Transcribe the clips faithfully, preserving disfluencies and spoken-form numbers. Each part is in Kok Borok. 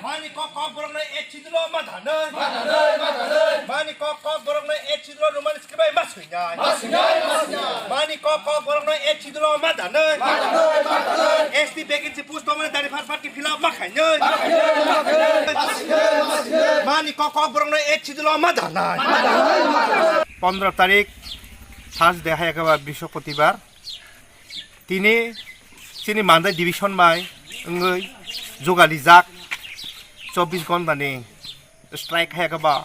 Mani kok kok borok no ek chidilo ma dhanai. Mani kok kok borok no ek chidilo romani skribai ma swinai. Mani kok kok borok no ek chidilo ma dhanai. S T vacancy post tongmani dari far far ki fill up ma khainai. Mani kok kok borok no ek chidilo ma dhanai. Pondro tarik Thursday hai ekaba Brihospatibar. Tini chini Mandai division bai wngwi jugalijak chobbish ghonta ni strike hai khe ba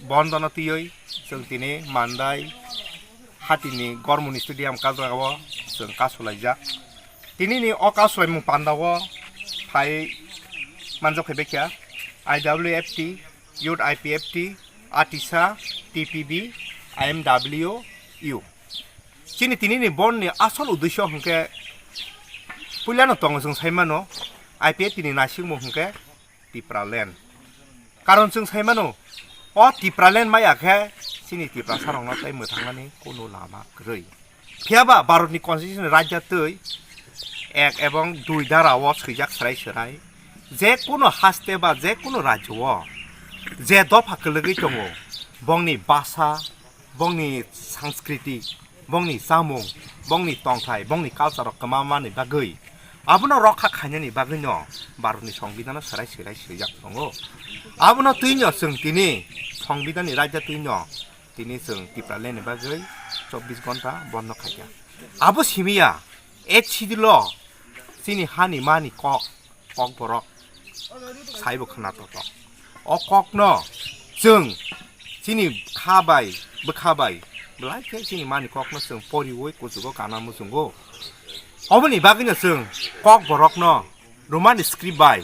bondhono twiwi chwng tini Mandai hatini Gormoni stadium kajagao chwng kasulaijak. Tini ni o kasulaimung pandao phai manjak phai baikha I W F T, Youth I P F T, Atisa, T P B, I M W U. Chini tini ni bond ni asol uddesho hwnkhe puilano tongo chwng sai mano, I P F T ni naisingmung hwnkhe Tipraland. Karon chwng sai mano, o Tipraland maya khe chini Tiprasa rokno tei mwthangnani kunu lama kwrwi. Phiya ba Bharatni Constitution ni raida twi ek ebong dui dara o swijak swrai swrai je kunu haste ba je kunu rajyo o je dopha kwlwgwi tongo, bongni basa, bongni sanskriti, bongni chamung, bongni tongthai, bongni culture rok kwma mani bagwi abono rokha khainani bagwino Bharatni Songbidhano swrai swrai swijak tongo. Abono twino chwng tini Songbidhanni raida twino tini chwng Tipraland ni bagwi chobbish ghonta bondho khaikha. Abo simiya, e chidilo chini hani mani kok, kok borok saibo khna toto. O kokno chwng chini kha bai, bwkha bai, belai khe chini mani kokno chwng poriwi kuchugo kana muchungo. Oboni bagwino chwng kok borokno Romani script bai,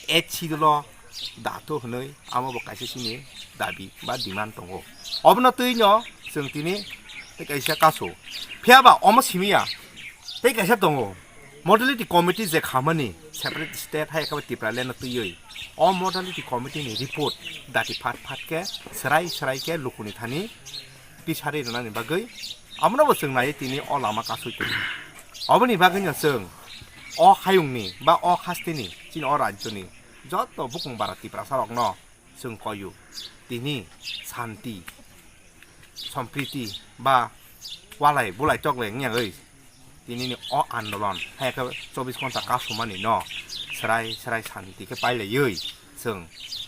e chidilo dato hwnwi amo bo kaisa chini dabi ba demand tongo. Obono twino chwng tini tei kaisa kasu. Phiya ba omo simiya tei kaisa tongo. Modality committee je khamani separate state hai khe Tipraland no twiwi o modality committee ni report dati phat phat khe swrai swrai khe lukuni thani tisari rwnani bagwi abono bo chwng nai tini o lama kasui tongo. Oboni bagwino chwng o hayungni ba o hasteni chini o rajyoni joto bukung bara Tiprasa rokno chwng koyu tini santi, sompriti ba walai bulai toklai wngya oi. Tinini o andolon hai khe chobbish ghonta kasumani no swrai swrai santi khe pailaiwi chwng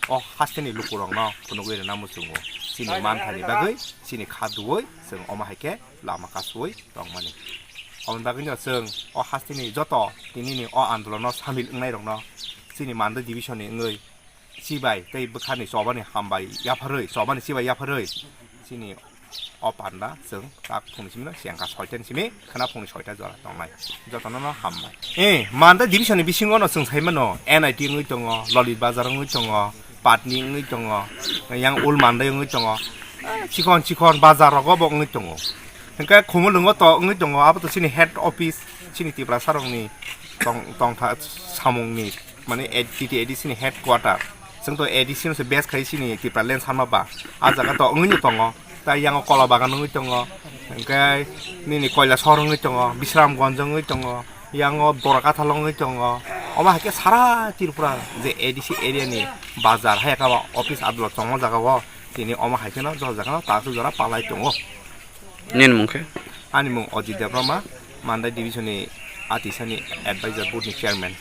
o hasteni lukurokno phunugwi rwna muchungo. Chini manthani bagwi, chini kha duwi chwng omo hai khe lama kasui tongmani. Oboni bagwino chwng o hasteni joto tinini o andolono samil wngnairokno chini Mandai division ni wngwi chibai tei bwkhani chobani hambai yapharwi, chobani chibai yapharwi chini o panda chwng tak phungni simi no sengkha soita ni simi khwna phungni soita jora tongnai. Jotono no hambai. Eh, Mandai division ni bisingo no chwng sai mano N I T wngwi tongo, Lolit Bazar wngwi tongo, Patni wngwi tongo, yang Ul Mandai wngwi tongo. Eh, chikon chikon bazar rogo bo wngwi tongo. Hwnkhe Khumulwngo to wngwi tongo, abo to chini head office, chini Tiprasa rokni tong, tongtha samungni mane A D, T T A D C ni headquarter. Chwng to A D C no se base khai chini Tipraland sanma ba. A jaga to wngwi no tongo. Tai yango Kola Bagan wngwi tongo. Hwnkhe nini Koilasor wngwi tongo, Bisramganj wngwi tongo, yango Borakathal wngwi tongo. Omo hai khe sara Tripura je A D C area ni bazar hai khe office adolot tongma jaga o tini omo hai kheno jora jaga no ta aswk jora palai tongo. Nini mung khe? Ani mung Ajit Debbarma, Mandai division ni Atisani advisor board ni chairman.